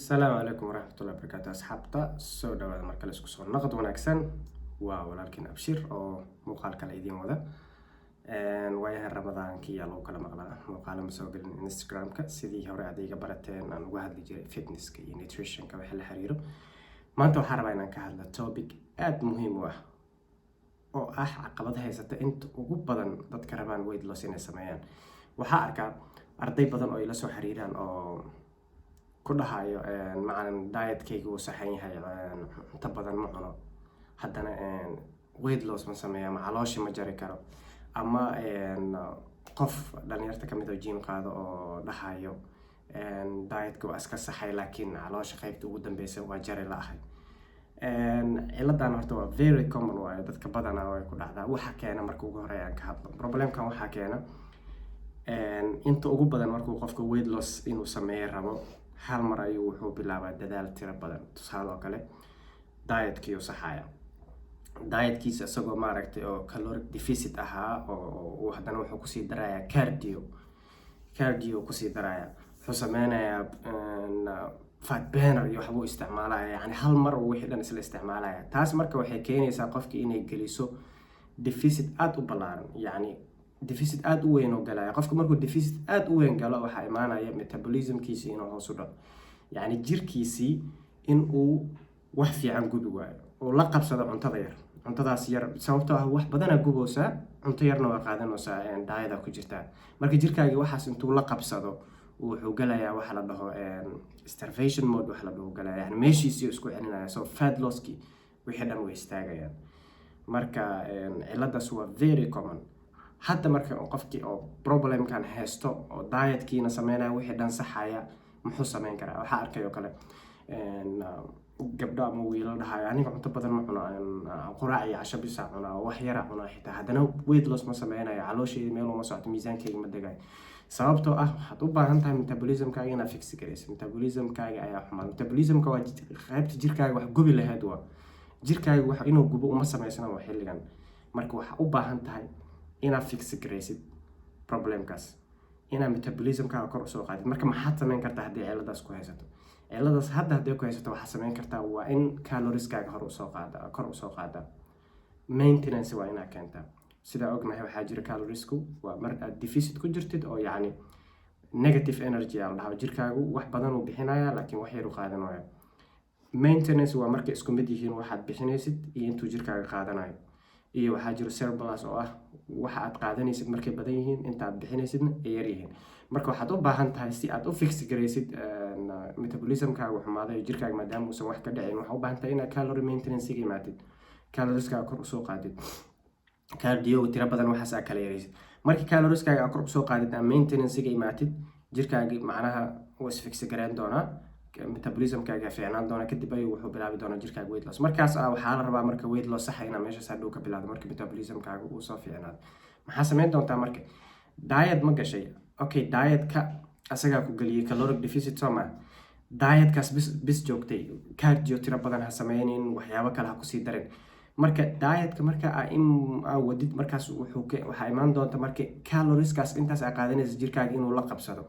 Asalaamu calaykum waraxmatullahi wabarakaatu. Asxaabta, soo dhawaada mar kale, isku soo noqod wanaagsan. Waa walaalkiin Abshir oo muuqaal kale idiin wada. Waayahan Ramadaankii yaa lagu kala maqlaa, muuqaalo ma soo gelin Instagram-ka. Sidii hore aad iga barateen, aan uga hadli jiray fitnesska iyo nutritionka waxa la xiriiro. Maanta waxaan rabaa inaan ka hadla topic aada muhiim u ah, oo ah caqabad haysata inta ugu badan dadka rabaan weight loss inay sameeyaan. Waxaa arkaa arday badan oo ila soo xiriiraan oo ku dhahayo: "Macalin, dietkayga wuu saxan yahay, cunto badan ma cuno, haddana weight loss ma sameeya ama caloosha ma jari karo." Ama qof dhalinyarta kamid oo gym qaado oo dhahayo: "Dietka waa iska saxay, laakiin caloosha qaybta ugu dambeysa waa jari la-ahay." Ciladan horta waa very common waayo, dadka badanaa way ku dhacdaa. Waxa keena, marka ugu horeeya aan ka hadlo problemkan, waxaa keena inta ugu badan markuu qofka weight loss inuu sameeyo rabo, hal mar ayuu wuxuu bilaabaa dadaal tiro badan. Tusaale oo kale, dietkii saxaya, dietkiisa isagoo maaragtay oo caloric deficit ahaa oo uu haddana wuxuu kusii darayaa cardio, cardio kusii daraya, wuxuu sameynayaa fat burner iyo waxbuu isticmaalaya. Yani hal mar uu wixii dhan isla isticmaalaya. Taas marka waxay keenaysaa qofki inay geliso deficit aada u ballaaran, yacni deficit aada u weyn oo galaya. Qofka markuu deficit aada u weyn galo, waxaa imaanaya metabolismkiisi inuu hoos u dhaco, yacni jirkiisii in uu wax fiican gubi waayo, uu la qabsado cuntada yar, cuntadaas yar, sababtoo ah wax badanaa guboosaa, cunto yarna waa qaadanaysaa, diet ku jirtaa. Marka jirkaagii waxaas intuu la qabsado, wuxuu galayaa waxa la dhaho starvation mode, waxa la dhaho galaya, yani meeshiisii isku celinaya. So fat losskii wixii dhan way istaagayaan. Marka ciladaas waa very common. Hadda marka qofkii oo problemkan haysto oo dietkiina sameynaya, wixii dhan saxaya, muxuu sameyn karaa? Waxaa arkay oo kale gabdho ama wiilal dhahayo: "Aniga cunto badan ma cuno, quraac iyo casho bisa cunaa oo wax yara cunaa, xitaa haddana weight loss ma sameynayo, calooshayda meel uma socoto, miisaankayga ma degayo." Sababtoo ah waxaad u baahan tahay metabolismkaaga inaad fix garayso. Metabolismkaaga ayaa xumaa. Metabolismka waa qaybta jirkaaga wax gubi lahayd. Waa jirkaaga wax inuu gubo uma samaysna waa xilligan. Marka waxaa u baahan tahay inaad fix garaysid problemkaas, inaad metabolismkaaga kor usoo qaadid. Marka maxaad sameyn kartaa haddii ciladaas ku haysato? Ciladaas hadda hadday ku haysato, waxaad sameyn kartaa waa in calorieskaaga hor usoo qaada, kor usoo qaada. Maintenance waa inaad keentaa. Sidaa ognahay, waxaa jira caloriesku waa mar aad deficit ku jirtid oo yacni negative energy aa la dhahaa, jirkaagu wax badan uu bixinaya laakiin wax yar u qaadanaya. Maintenance waa markay isku mid yihiin waxaad bixinaysid iyo intuu jirkaaga qaadanayo. Iyo waxaa jiro surplus, oo ah waxa aad qaadanaysid markay badan yihiin, inta aad bixinaysidna ay yar yihiin. Marka waxaad u baahan tahay, si aad u fix garaysid metabolismkaaga xumaaday iyo jirkaaga maadaama uusan wax ka dhicin, waxaa u baahan tahay inaad calorie maintenance ga imaatid, calorieskaaga kor usoo qaadid, cardio tiro badan waxaas aa kala yaraysid. Marka calorieskaaga aa kor usoo qaadid, aa maintenance ga imaatid, jirkaagi macnaha wuu is fix gareyn doonaa, metabolismkaaga fiicnaan doonaa. Kadib ayuu wuxuu bilaabi doonaa jirkaaga weight loss. Markaas waxaa la rabaa marka weight loss saxa inaa meeshaas hadhow ka bilaado. Marka metabolismkaaga uu soo fiicnaado, maxaa sameyn doontaa? Marka diet ma gashay? Okay, dietka asagaa ku geliyay caloric deficit, soo ma? Dietkaas bis bis joogtay, cardio tiro badan ha sameynin, waxyaabo kale ha kusii darin. Marka dietka marka aa in aa wadid, markaas wuxuu ka waxaa imaan doonta marka calorieskaas intaas aa qaadanaysa jirkaaga inuu la qabsado.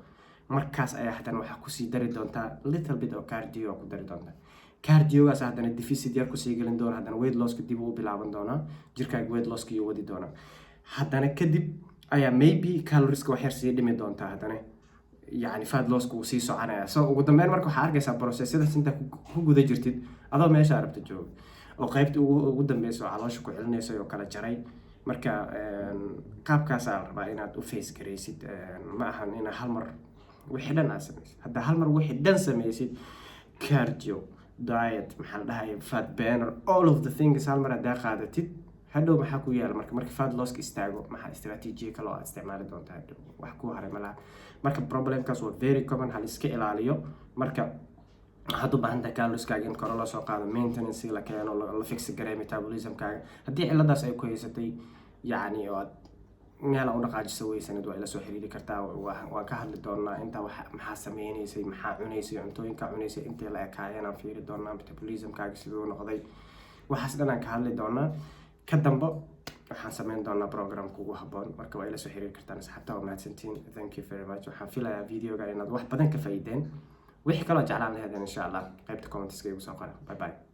Markaas ayaa haddana waxaa kusii dari doontaa little bit oo cardio ku dari doontaa. Cardiogaas haddana deficit yar kusii gelin doona, haddana weight losska dib u bilaaban doonaa, jirkaaga weight losska iyuu wadi doonaa. Haddana kadib ayaa maybe calorieska wax yar sii dhimi doontaa, haddana yani fat losska wuu sii soconaya. So ugu dambeyn marka waxaa arkaysaa processyadaas intaa ku guda jirtid, adoo meesha rabta jooga oo qaybta ugu dambeysa oo caloosha ku celinaysa oo kala jaray. Marka qaabkaasaa la rabaa inaad u face garaysid. Ma ahan inaad hal mar wixii dhan aad samaysid. Haddaa hal mar wixii dhan samaysid, cardio, diet, maxaa la dhahaya, fat burner, all of the things hal mar haddaa qaadatid, hadhow maxaa ku yaala? Marka fat losska istaago, maxaa istiraatiijiya kale oo aad isticmaali doontaa hadhow? Wax ku haray malaha. Marka problemkaas waa very common, hal iska ilaaliyo. Marka waxaad u baahan tahay calorieskaaga in kore loo soo qaado, maintenance la keeno, la fix gareeyo metabolismkaaga. Haddii ciladaas ay ku haysatay, yacni oo aad meel u dhaqaajiso weysanid, waa ila soo xiriiri kartaa. Waan ka hadli doonaa inta wax maxaa sameynaysay, maxaa cunaysay, cuntooyinka cunaysay intii la ekaayeen aan fiiri doonaa, metabolismkaaga siduu noqday, waxaas dhan aan ka hadli doonaa. Ka dambo waxaan sameyn doonaa program kugu habboon. Marka waa ila soo xiriiri kartaan, asxaabta. Waa mahadsantiin, thank you very much. Waxaan filayaa videoga inaad wax badan ka faa'iideen. Wixii kaloo jeclaan laheedeen, insha Allah, qaybta comments-ka igu soo qora. Bye bye.